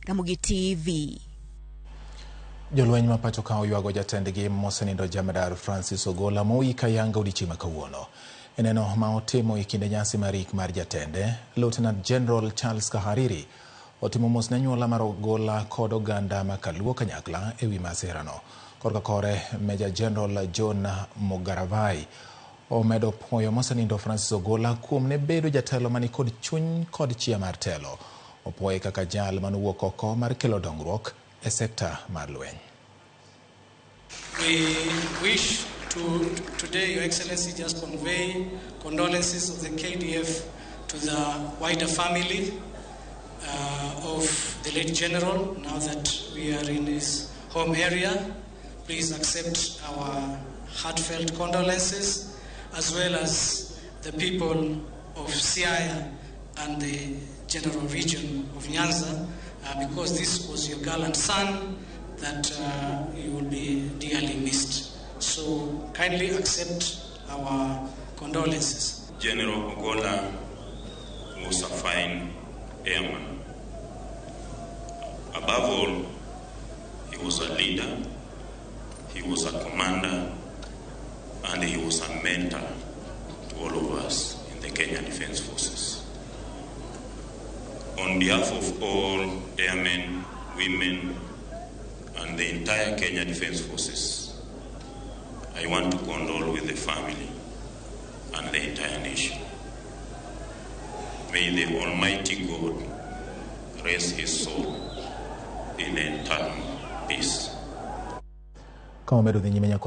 Ramogi TV. Jolweny ma pacho ka oywago jatendgi mosenindo Jemadar Francis Ogolla moik ayanga odiochieng' ma kawuono. E neno ma otimo e kinde nyasi mar ik mar jatende, Lieutenant General Charles Kahariri otimo mos ne anyuola mar Ogolla kod oganda ma Kaluo kanyakla e wi masirano. Korka kore, Major General John Mugaravai omedo puoyo mosenindo Francis Ogolla kuom ne bedo jatelo mani kod chuny kod chia mar telo. Opuoye kaka jal manowuok oko mar kelo dongruok e sekta mar lweny. We wish to today, Your Excellency, just convey condolences of the KDF to the wider family of the late general. Now that we are in his home area, please accept our heartfelt condolences, as well as the people of Siaya and the general region of Nyanza, because this was your gallant son that you will be dearly missed. So kindly accept our condolences. General Ogolla was a fine airman. Above all, he was a leader, he was a commander, and he was a mentor to all of us in the Kenya Defence Forces. On behalf of all airmen, women, and the entire Kenya Defence Forces, I want to condole with the family and the entire nation. May the Almighty God rest his soul in eternal peace. Ka wamedo dhi nyime nyaka